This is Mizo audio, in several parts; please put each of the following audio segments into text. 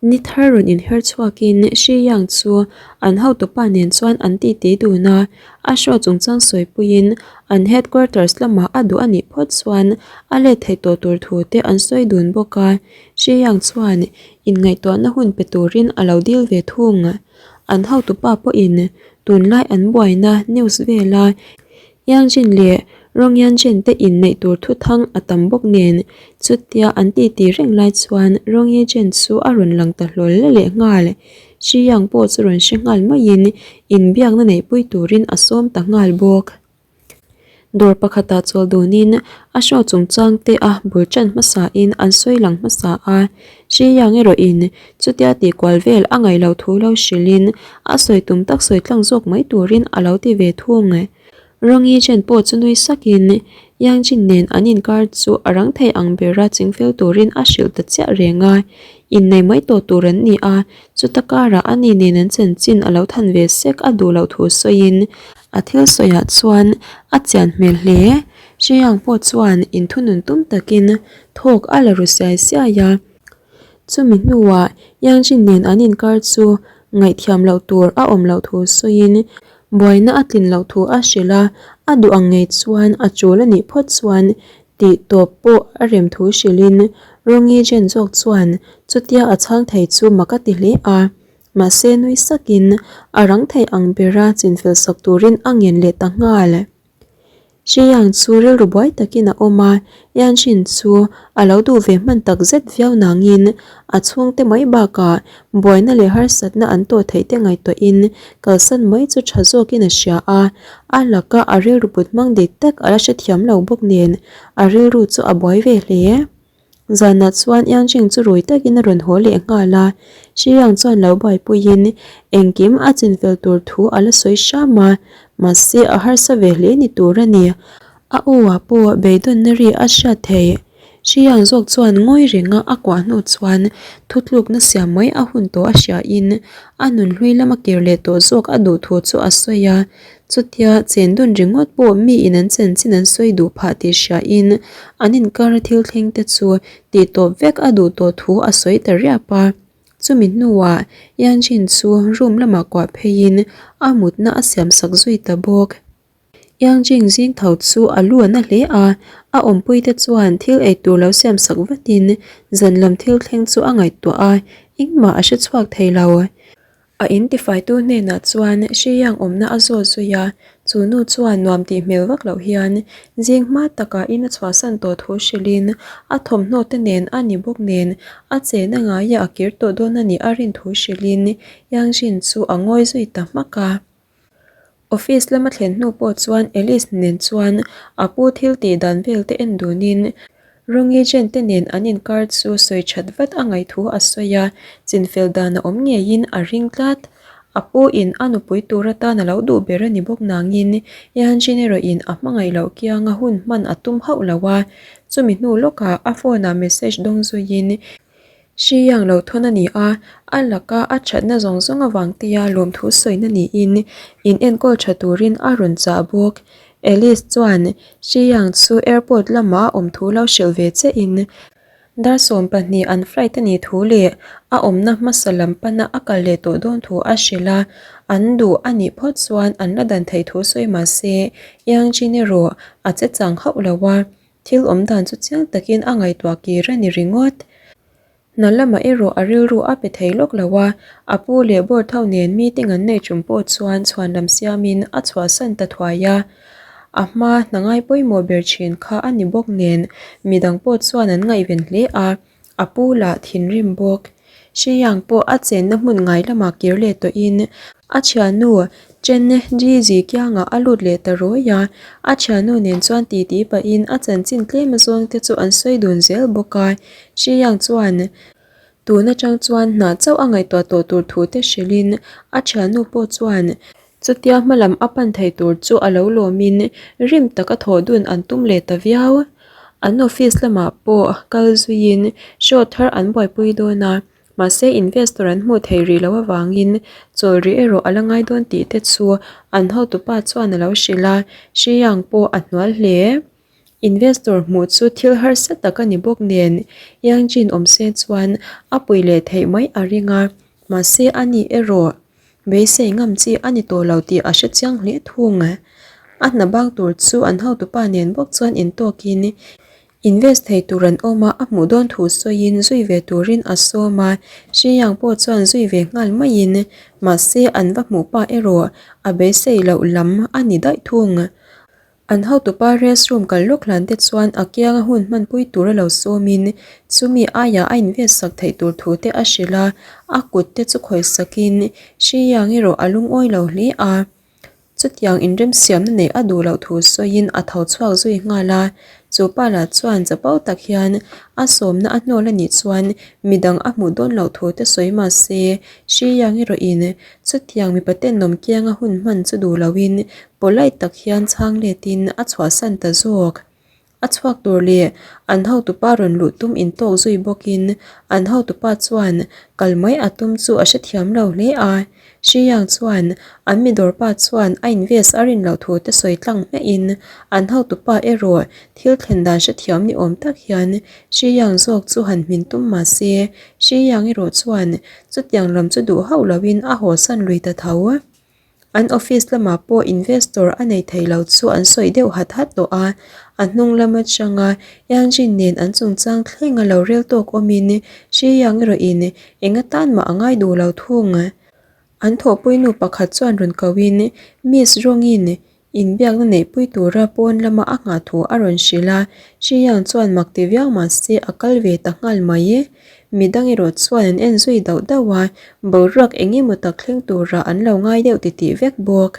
Ni thar rawn inher chhuakin Shi Yang chu an hotupa nen chuan an titi dun a, a show chungchang sawipuiin an headquarters lamah a duh a nih phawt chuan a let theih tawh tur thu te an sawi dun bawk a. Shi Yang chuan inngaihtuahna hun pe turin a lo dil ve thung. An hotupa pawhin tunlai an buaina news vela Yangjin leh Rongyanjin te inneih tur thuthang a tam bawk nen, chutia an titi reng lai chuan Rongyejin chu a rawn lang ta hlawl leh nghal. Shi Yang pawh chu rawn hre nghal maiin inbiakna neihpui turin a sawm ta nghal bawk. Dawr pakhatah chawl dunin a show chungchang te a bul tan hmasain an sawi lang hmasa a, Shi Yang erawhin chutia tihkual vel a ngaih loh thu lo hrilhin a sawi tum tak sawi tlang zawk mai turin a lo ti ve thung. Rongi Chen pawh chu nui sakin Yang Jin nen an inkar chu a rang thei ang bera chingfel turin a hrilh ta chiah reng a, innei mai tawh tur an ni a, chuta karah ani nen an chanchin a lo than ve sek a duh loh thu sawiin a thil sawiah chuan a chian hmel hle. Hriyang pawh chuan inthunun tum takin thawk a la ru siai siai a. Chumi hnuah Yangjin nen an inkar chu ngaihthiam loh tur a awm loh thu sawiin buaina a tlin loh thu a hrilh a, a duh ang ngei chuan a tul a nih phawt chuan tih tawp pawh a rem thu hrilhin Rongi Jen zawk chuan chutia a chhang thei chu mak a ti hle a. Mahse nui sakin a rang thei ang bera chinfel sak turin a ngen leh ta nghal. Xiang chu rilru buai takin a awm a, Yanxin chu a lo duh ve hman tak zet viau nangin a chhungte mai bakah buaina leh harsatna an tawh theih te ngaihtuahin kalsan mai chu tha zawkin a hria a, a laka a rilru put hmang dik tak a la hrethiam lo bawk nen a rilru chu a buai ve hle. Zanah chuan Yangjing chu rui takin a rawn haw leh nghal a, Xiyang chuan lo buaipuiin engkim a chinfel tur thu a la sawi hram a, mahse a harsa ve hle ni tur a ni. A aw-ah pawh beidawnna ri a hriat theih. Xiyang zawk chuan ngawi renga a kuah hnu chuan thutlukna siam mai a hun tawh a hriain a nunhlui lama kir leh tawh zawk a duh thu chu a sawi a, Chutia chen dun ringawt pawh miin an chanchin an sawi duh phah tih hriain an inkara thil thleng te chu tih tawp vek a duh tawh thu a sawi ta riap a. Chumi hnuah Yanjin chu room lamah kuah pheiin a mutna a siam sak zui ta bawk. Yangjing zing tho chu a lu a na hle a, a awmpui te chuan thil ei tur lo siam sak vatin zan lam thil thleng chu a ngaihtuah a, engmah a hre chhuak thei lo. A in tifaitu hnenah chuan Hriyang awmna a zawt zui a, chu nu chuan nuam tih hmel vak loh hian zing hma takah in a chhuahsan tawh thu hrilhin a thawmhnaw te nen a ni bawk nen a chena ngaiah a kir tawh dawn a nih a rin thu hrilhin Yangjin chu a ngawi zui ta hmak a. Office lama thlen hnu pawh chuan Alice nen chuan a pu thil tih dan vel te en dunin rawng agent te nen an inkar chu sawi that vat a ngaih thu a sawi a, chinfel dan a awm ngeiin a ring tlat. A pu in a nupui tur atan a lo duh ber a ni bawk nangin Yanjin erawhin a hmangaih loh kianga hun hman a tum hauh lo a, chumi hnu lawkah a phone ah message dawng zuiin Hri ang lo thawn a ni a, a laka a thatna zawng zawng avang tia lawmthu sawina niin in enkawl tha turin a rawn chah bawk. Alice chuan Hri ang chu airport lamah a awm thu lo hrilh ve chiahin dar 12 an flight a nih thu leh a awmna hmasa lam pana a kal leh tawh dawn thu a hrilh a, an duh a nih phawt chuan an la dan theih thu sawi mahse Yang Jin erawh a che chang hauh lo a. Thil awm dan chu chiang takin a ngaihtuah kir a ni ringawt. Hna lamah erawh a rilru a pe thei lawk lo a, a pu leh board ho nen meeting an neih ṭum pawh chuan chhuanlam siamin a chhuahsan ta thuai a. A hma hna ngai pawimawh ber ṭhin kha a ni bawk nen midang pawh chuan an ngaihven hle a, a pu lah thinrim bawk. Hriyang pawh a chenna hmun ngai lamah kir leh tawhin a thiannu Chen Jiji kiangah a lut leh ta rawi a, a thiannu nen chuan titi pahin a chanchin tlem azawng te chu an sawi dun zel bawk a. Hriyang chuan tun atang chuan hnah chauh a ngaihtuah tawh tur thu te hrilhin a thiannu pawh chuan chutia hmalam a pan thei tur chu a lo lawmin rim taka thawh dun an tum leh ta viau. An office lamah pawh kal zuiin show thar an buaipui dawn a, mahse investor an hmuh theih rih loh avangin chawl rih erawh a la ngai dawn tih te chu an hotupa chuan a lo hrilh a, Hriyang pawh a hnual hle. Investor hmuh chu thil harsa tak a ni bawk nen Yang Jin awm se chuan a pui leh theih mai a ring a, mahse a ni erawh beisei ngam chi a ni tawh lo tih a hre chiang hle thung. A hna bak tur chu an hotupa nen bawk chuan intawkin Invest thei tur an awm a, a hmuh dawn thu sawiin zui ve turin a sawm a, Xiyang pawh chuan zui ve nghal maiin mahse an va hmuh pa erawh a beisei loh lam a ni daih thung. An hotupa restroom kal lawk hlan te chuan a kianga hun hmanpui tur a lo sawmin chumi aiah a invest sak theih tur thu te a hrilh a, a kut te chu khawih sakin Xiyang erawh a lungawi lo hle a. Chutiang inremsiamna neih a duh loh thu sawiin a tho chhuak zui nghal a, chu pa lah chuan chapo tak hian a sawmna a hnawl a nih chuan midang a hmuh dawn loh thu te sawi mah se Hriang erawhin chutiang mipa tenawm kianga hun hman chu duh loin polite tak hian chhang letin a chhuahsan ta zawk. A chhuak tur leh an hotupa rawn luh tum intawk zui bawkin an hotupa chuan kal mai a tum chu a hrethiam lo hle a. Xiyang chuan an mi dawrpa chuan a invest a rin loh thu te sawi tlang hmiahin an hotupa erawh thil thlen dan hrethiam ni awm tak hian Xiyang zawk chu han hmin tum mah se Xiyang erawh chuan chutiang lam chu duh hauh loin a hawsan lui ta tho. An office lamah pawh investor a nei thei lo chu an sawi deuh hat hat tawh a, a hnung lam atanga Yangjin nen an chungchang thleng a lo rel tawk awmin Shi Yang erawhin eng atan mah a ngai duh lo thung. An thawhpuinu pakhat chuan rawn kohin Miss Rongin Inbiakna neihpui tura pawn lama a nghah thu a rawn hrilh a, Xiyang chuan mak ti viau mah se a kal ve ta nghal mai e. Midang erawh chuan an en zui dauh dauh a, boruak eng emaw tak thleng turah an lo ngai deuh titih vek bawk.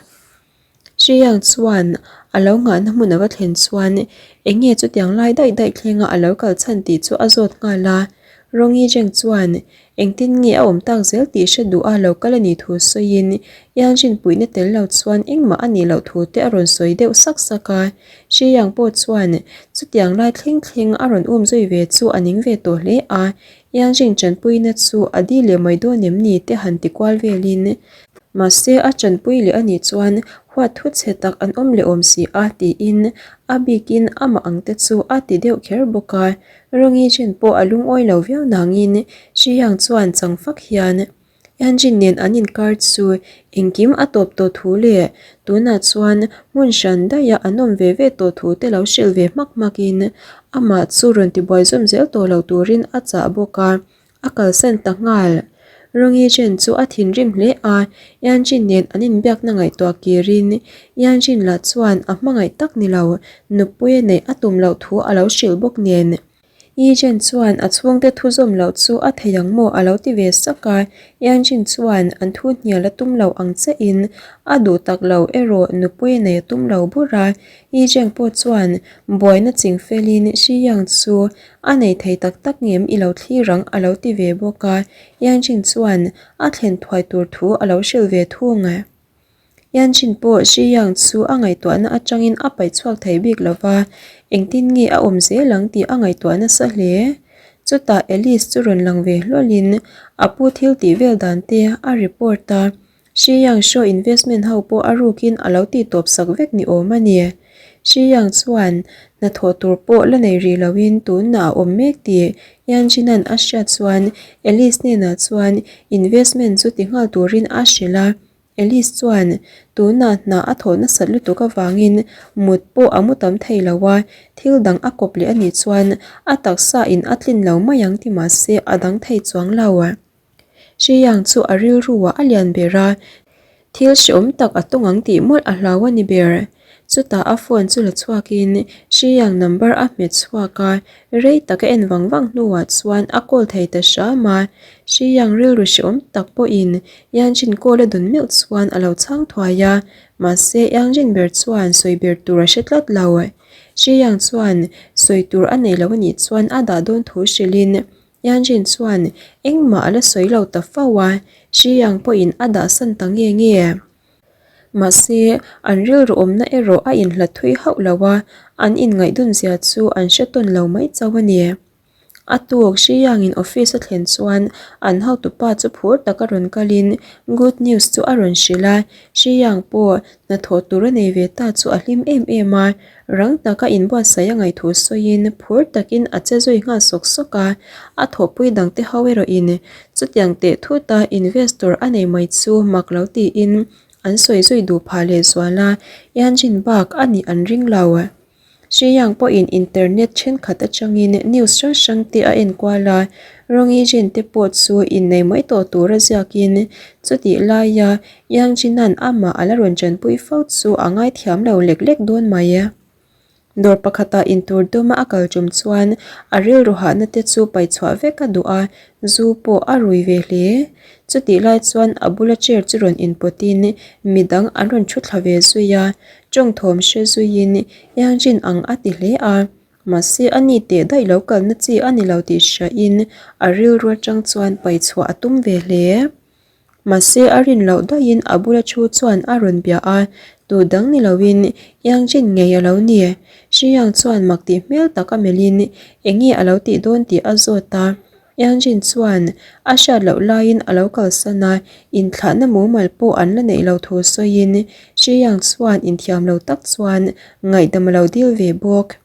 Xiyang chuan a lo nghahna hmun a va thlen chuan eng nge chutiang lai daih daih thlenga a lo kal chhan tih chu a zawt nghal a. Rawng Yizheng chuan Engtin nge a awm tak zel tih hre duh a lo kal a nih thu sawiin Yanjin puihna tel lo chuan engmah a nih loh thu te a rawn sawi deuh sak sak a. Xiyang pawh chuan chutiang lai thleng thleng a rawn um zui ve chu a ning ve tawh hle a, Yanjin tanpuina chu a dil leh mai dawn em ni te han ti kual velin mahse a tanpui leh a nih chuan huat thu chhe tak an awm leh awm si a tiin a bikin amah ang te chu a ti deuh kher bawk a. Rawng Chen pawh a lungawi lo viau nangin Xiyang chuan chang fak hian Yanjin nen an inkar chu engkim a tawp tawh thu leh tunah chuan hmun hran daih a an awm ve ve tawh thu te lo hrilh ve hmak hmakin amah chu rawn tibuai zawm zel tawh lo turin a chah bawk a. A kalsan ta nghal. Rawng Chen chu a thinrim hle a, Yanjin nen an inbiakna ngaihtuah kirin Yanjin lah chuan a hmangaih tak ni lo, nupui a neih a tum loh thu a lo hrilh bawk nen. Yi Chen chuan a chhungte thu zawm loh chu a thei ang maw a lo ti ve sak a, Yanjin chuan an thu hnial a tum lo ang chiahin a duh tak lo erawh nupui a neih a tum lo bur a, Yi Chen pawh chuan buaina chingfelin Shi Yang chu A nei thei tak tak ngem i lo thlir ang a lo ti ve bawk a, Yanjin chuan a thlen thuai tur thu a lo hrilh ve thung. Yanjin pawh Xiyang chu a ngaihtuahna atangin a paih chhuak thei bik lo va, engtin nge a awm zel ang tih a ngaihtuah nasa hle. Chutah Alice chu rawn lang ve hlawlin a pu thil tih vel dan te a report a. Xiyang Show Investment ho pawh a rukin a lo tih tawp sak vek ni awm a ni. Xiyang chuan hnathawh tur pawh la nei rih loin tunah a awm mek tih Yanjinan a hriat chuan Alice hnenah chuan investment chu ti nghal turin a hrilh a. Alice chuan tunah hna a thawh nasat lutuk avangin mut pawh a mu tam thei lo a, thil dang a kawp leh a nih chuan a taksa in a tlin lo mai ang ti mahse a dang thei chuang lo. Xiyang chu a rilruah a lian ber a, thil hreawm tak a tawng ang tih mawlh a hlau a ni ber. Chutah a phone chu la chhuakin Xiyang number a hmet chhuak a, rei tak a en vang vang hnuah chuan a call thei ta hram a. Xiyang rilru hreawm tak pawhin Yanjin call a dawn meuh chuan a lo chhang thuai a, mahse Yanjin ber chuan sawi ber tur a hre tlat lo. Xiyang chuan sawi tur a nei lo a nih chuan a dah dawn thu hrilhin Yanjin chuan engmah a la sawi lo ta fo a, Xiyang pawhin a dahsan ta nge nge. Mahse, an rilru awmna erawh a inhlat thui hauh lo a, an inngaih dun zia chu an hre tawn lo mai chauh a ni. A tuk Xiyangin office a thlen chuan an hotupa chu phur taka rawn kalin good news chu a rawn hrilh a, Xiyang pawh hnathawh tur a nei ve ta chu a hlim em em a, rang taka inbuatsaih a ngaih thu sawiin phur takin a che zui nghal sawk sawk a, a thawhpui dangte ho erawhin chutiang teh thuta investor a nei mai chu mak lo tiin an sawi zui duh phah lehzual a, Yanjin bak a nih an ring lo. Xiyang pawhin internet thenkhat atangin news hrang hrang te a enkual a, Rongyijin te pawh chu innei mai tawh tura ziakin chutih laia Yangjinan amah a la rawn tanpui fo chu a ngaithiam lo lek lek dawn mai. Dawr pakhatah intur dawma a kal tum chuan a rilru hahna te chu paihchhuah vek a duh a, zu pawh a rui ve hle. Chutih lai chuan a bula chair chu rawn inpawtin midang an rawn thu thla ve zui a, Tawng thawm hre zuiin Yangjin ang a ti hle a, mahse a ni teh daih lo kalna chi a ni lo tih hriain a rilru atang chuan paihchhuah a tum ve hle. Mahse a rin loh daihin a bula thu chuan a rawn bia a, tu dang ni loin Yangjin ngei a lo ni. Xiyang chuan mak tih hmel tak a melhin enge a lo tih dawn tih a zawt a. Yangjin chuan a hriat loh laiin a lo kalsan a, inthlahna mumal pawh an la neih lo thu sawiin Xiyang chuan inthiam lo tak chuan ngaihdam a lo dil ve bawk.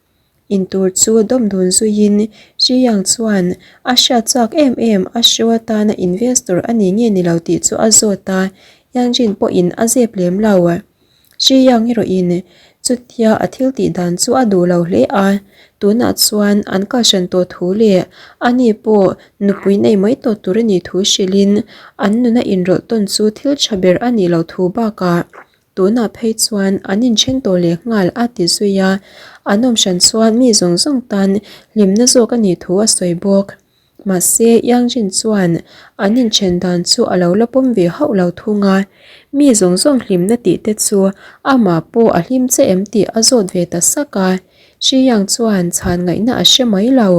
Intur chu dawm dun zuiin Xiyang chuan a hriat chak em em a show atana investor a ni nge ni lo tih chu a zawt a, Yangjin pawhin a zep lem lo. Xiyang erawhin chutia a thil tih dan chu a duh lo hle a, tunah chuan an kalhran tawh thu leh ani pawh nupui nei mai tawh tur a nih thu hrilhin an nuna inrawlh tawn chu thil tha ber a nih loh thu bakah tunah phei chuan an inthen tawh leh nghal a ti zui a, an awm hran chuan mi zawng zawng tan hlimna zawk a nih thu a sawi bawk. Mahse, Yangjin chuan an inthen dan chu a lo la pawm ve hauh lo thung a, mi zawng zawng hlimna tih te chu amah pawh a hlim che em tih a zawt ve ta sak a, Shi Yang chuan chhan ngaihna a hre mai lo.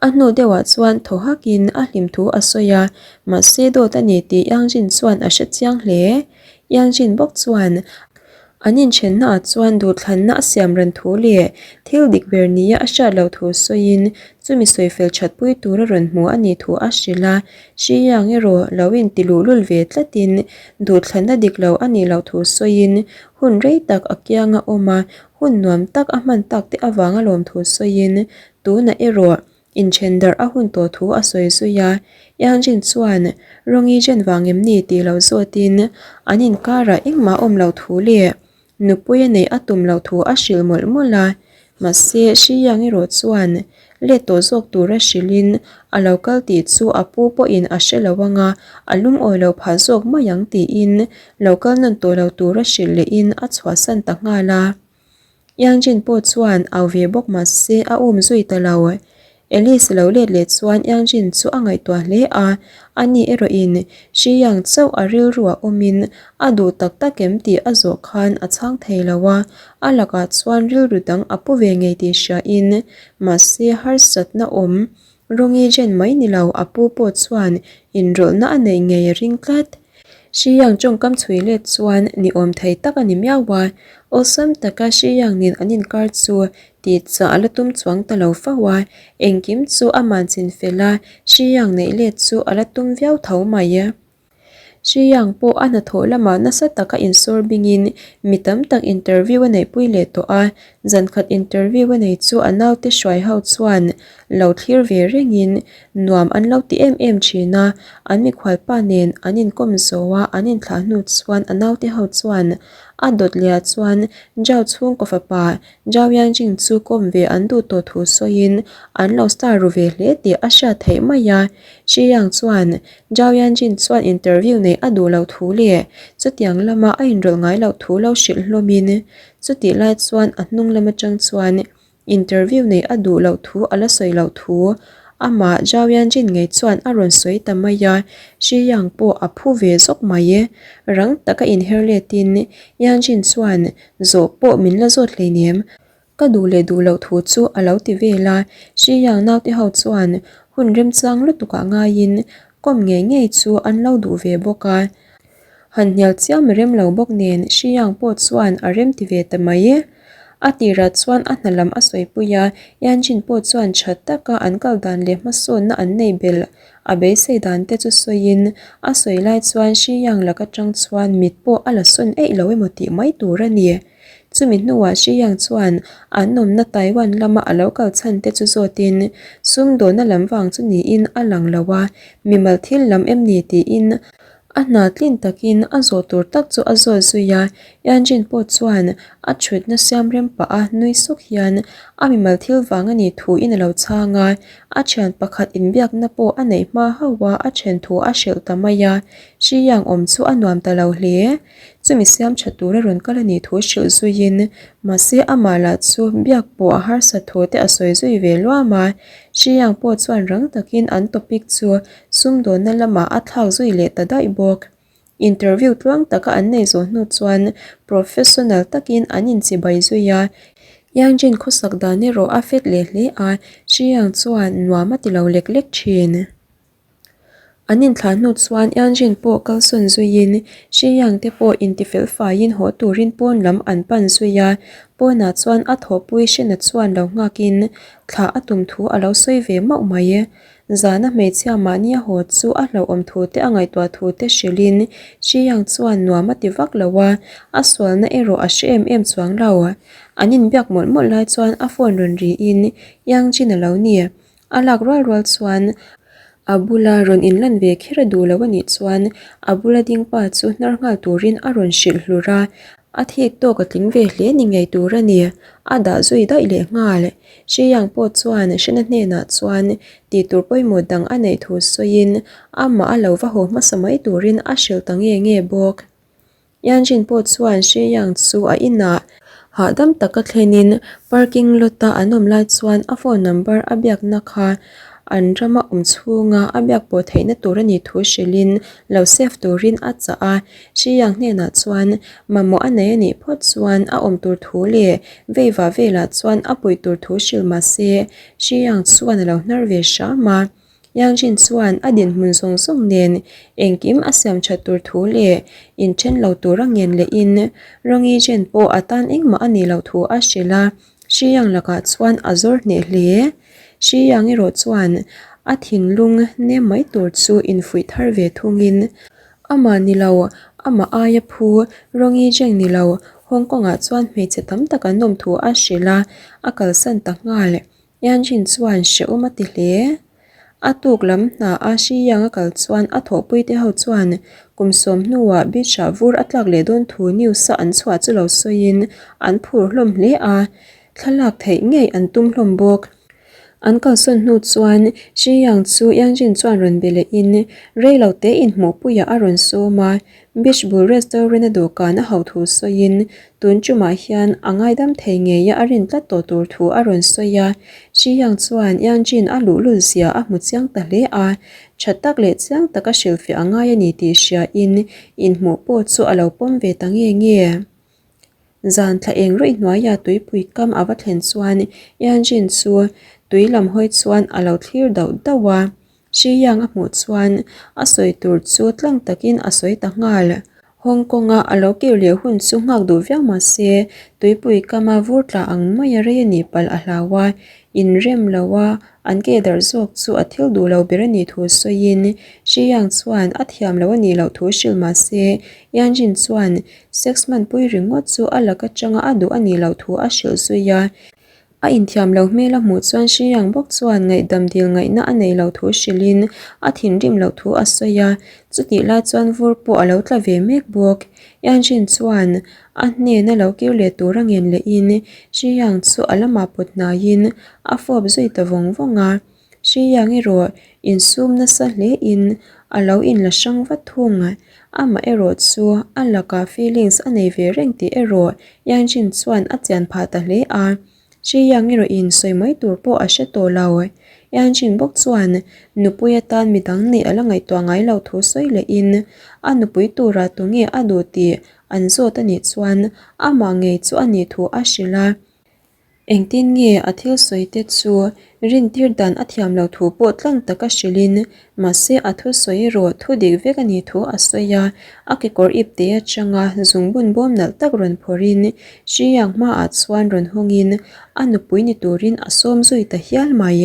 A hnu deuhah chuan thaw hakin a hlim thu a sawi a, mahse dawt a ni tih Yangjin chuan a hre chiang hle. Yangjin bawk chuan An inthennaah chuan duhthlanna a siam ran thu leh thil dik ber nia a hriat loh thu sawiin chumi sawifel thatpui tura rawn hmu a nih thu a hrilh a. Xiyang erawh lo inti luhlul ve tlatin duhthlanna dik lo a nih loh thu sawiin hun rei tak a kiang a awm a, hun nuam tak a hman tak te avanga lawm thu sawiin tunah erawh Inthen darh a hun tawh thu a sawi zui a, Yangjin chuan Rongi Jen vang em ni tih lo zawtin an inkarah engmah awm loh thu leh nupui a neih a tum loh thu a hrilh mawlh mawlh a, mahse Shi Yang erawh chuan let tawh zawk tura hrilhin a lo kal tih chu a pu pawhin a hre lo anga a lungawi lo phah zawk mai ang tiin lo kal nawn tawh lo tura hrilh lehin a chhuahsan ta nghal a. Yangjin pawh chuan au ve bawk mah se a um zui ta lo. Alice lo let leh chuan Yangjin chu a ngaihtuah hle a, ani erawhin Shi Yang chauh a rilru a awmin a duh tak tak em tih a zawh khan a chhang thei lo a, a lakah chuan rilru dang a pu ve ngei tih hriain mahse harsatna awm Rawng i jen mai ni lo a pu pawh chuan inrawlhna a neih ngei a ring tlat. Xiyang tawngkam chhui let chuan ni awm thei tak a ni miau a, awlsam taka Xiyang nen an inkar chu tih chah a la tum chuang ta lo fo a, engkim chu aman chin fel a, Xiyang neih let chu a la tum viau tho mai. Xiyang pawh a hnathawh lamah nasa taka insawr bingin mi tam tak interview a neihpui leh tawh a, zankhat interview a nei chu a naute hruai ho chuan lo thlir ve rengin nuam an lo ti em em thin a, an mikhualpa nen an inkawm zo a, an inthlah hnu chuan a naute ho chuan a dawt leh chuan Zhao chhungkaw fapa Zhao Yangjing chu kawm ve an duh tawh thu sawiin an lo star ru ve hle tih a hriat theih mai a, Xiyang chuan Zhao Yanjin chuan interview neih a duh loh thu leh chutiang lama a inrawlh ngai loh thu lo hrilh hlawmin chutih lai chuan a hnung lam atang chuan interview neih a duh loh thu a la sawi loh thu amah Zhao Yanjin ngei chuan a rawn sawi ta mai a, Shi Yang pawh a phu ve zawk mai e. Rang taka inher letin Yanjin chuan zawh pawh min la zawt hleinem. Ka duh leh duh loh thu chu a lo ti vel a, Xiyang naute ho chuan hun remchang lutukah ngaiin kawm ngei ngei chu an lo duh ve bawk a. Han hnial chiam rem lo bawk nen Xiyang pawh chuan a rem ti ve ta mai. A tirah chuan a hna lam a sawipui a, Yanjin pawh chuan tha taka an kal dan leh hmasawnna an nei belh a beisei dan te chu sawiin a sawi lai chuan Shi Yang lak atang chuan mit pawh a la sawn eih lo emaw tih mai tur a ni. Chumi hnuah Shi Yang chuan an awmna Taiwan lama a lo kal chhan te chu zawtin sumdawnna lam vang chu niin a lang lo a, mimal thil lam em ni tiin A hna tlin takin a zawh tur tak chu a zawt zui a, Yanjin pawh chuan a thutna siam rem pah a nui suk hian a mimal thil vang a nih thu in a lo chhang a, a thian pakhat inbiakna pawh a neih hma hauh a a then thu a hrilh ta mai a, Shi Yang awm chu a nuam ta lo hle. Chumi siam tha tura rawn kal a nih thu hrilh zuiin mahse amah lah chu biak pawh a harsat thu te a sawi zui ve luam a, Shi Yang pawh chuan rang takin an topic chu Sumdawnna lamah a thlak zui leh ta daih bawk. Interview tluang taka an nei zawh hnu chuan professional takin an inchibai zui a, Yangjin khawsak dan erawh a fet leh hle a, Xiyang chuan nuam a ti lo lek lek thin. An inthlah hnu chuan Yangjin pawh kalsawn zuiin Xiyang te pawh intifel faiin haw turin pawn lam an pan zui a, pawnah chuan a thawhpui Shena chuan lo nghakin thlah a tum thu a lo sawi ve mauh mai. Zana hmeichhia mahni a haw chu a hlauhawm thu te a ngaihtuah thu te hrilhin Shi Yang chuan nuam a ti vak lo a, a sualna erawh a hre em em chuang lo. An inbiak mawlh mawlh lai chuan a phone rawn riin Yang Jin a lo ni. A lak rual rual chuan a bula rawn inlan ve kher a duh lo a nih chuan a bula ding pa chu hnar nghal turin a rawn hrilh hlur a, a thik tawk a tling ve hle ni ngei tur a ni. A dah zui daih leh nghal. Shi Yang pawh chuan Hrena hnenah chuan tih tur pawimawh dang a neih thu sawiin amah a lo va haw hmasa mai turin a hrilh ta nge nge bawk. Yan Jin pawh chuan Shi Yang chu a inah hahdam taka thlenin parking lot a an awm lai chuan a phone number a biakna kha an rama awm chhunga a biak pawh theihna tur a nih thu hrilhin lo save turin a chah a. Shi Yang hnenah chuan mamawh a nei a nih phawt chuan a awm tur thu leh veiva velah chuan a puih tur thu hrilh mah se Shi Yang chuan a lo hnar ve hram a. Yang Jin chuan a dinhmun zawng zawng nen engkim a siam that tur thu leh inthen lo tura ngen lehin Rongi Jen pawh a tan engmah a nih loh thu a hrilh a. Shi Yang lakah chuan a zawr hneh hle. Shi Yang erawh chuan a thinlung nem mai tur chu infuih thar ve thungin amah ni lo, amah aia phu Rongi Zheng ni lo, Hong Kong ah chuan hmeichhe tam tak an awm thu a hrilh a, a kalsan ta nghal. Yan Jin chuan hrehawm a ti hle. A tuk lam hna a Shi Yang a kal chuan a thawhpui te ho chuan kum sawm hnuah beach ah vur a tlak leh dawn thu news a an chhuah chu lo sawiin an phur hlawm hle a, thlalak theih ngei an tum hlawm bawk. An kalsawn hnu chuan Shi Yang chu Yang Jin chuan rawn be lehin rei lo te inhmuhpuiah a rawn sawm a, Beach bul restaurant a dawhkan a hauh thu sawiin tun tumah hian a ngaidam thei ngei a a rin tlat tawh tur thu a rawn sawi a. Shi Yang chuan Yang Jin a luhlul zia a hmu chiang ta hle a, tha tak leh chiang taka hrilhfiah a ngai a ni tih hriain inhmuh pawh chu a lo pawm ve ta nge nge. Zan thla eng ruih hnuaia tuipui kam a va thlen chuan Yang Jin chu tui lam hawi chuan a lo thlir dauh dauh a. Shi Yang a hmuh chuan a sawi tur chu tlang takin a sawi ta nghal. Hong Kong-a a lo kir leh hun chu nghak duh viau mah se, tuipui kama vur tla ang maia rei a nih palh a hlau a, inrem lo a an ke darh zawk chu a thil duh lo ber a nih thu sawiin Shi Yang chuan a thiam lo a nih loh thu hrilh mah se, Yan Jin chuan sex hmanpui ringawt chu a lak atanga a duh a nih loh thu a hrilh zui a. A inthiam lo hmel a hmuh chuan Hriang bawk chuan ngaihdam dil ngaihna a nei lo thu hrilhin a thinrim loh thu a sawi a, chutih lai chuan vur pawh a lo tla ve mek bawk. Yanjin chuan a hnena lo kir leh tur a ngen lehin Hriang chu a lamah pawt hnaiin a fawp zui ta vawng vawng a. Hriang erawh insum nasa hlein a lo inla hrang vat thung. Amah erawh chu a lakah feelings a nei ve reng tih erawh Yanjin chuan a chian phah ta hle a. Hriang erawhin sawi mai tur pawh a hre tawh lo. Yanjin bawk chuan nupui atan midang neih a la ngaihtuah ngai lo thu sawi lehin a nupui turah tunge a duh tih an zawt a nih chuan amah ngei chu a nih thu a hrilh a. Engtin nge a thil sawi te chu rintir dan a thiam lo thu pawh tlang taka hrilhin mahse a thusawi erawh thu dik vek a nih thu a sawi a, a kekawr ip te atanga zungbun bawm nalh tak rawn phawrhin Hriang hmaah chuan rawn hawngin a nupui ni turin a sawm zui ta hial mai.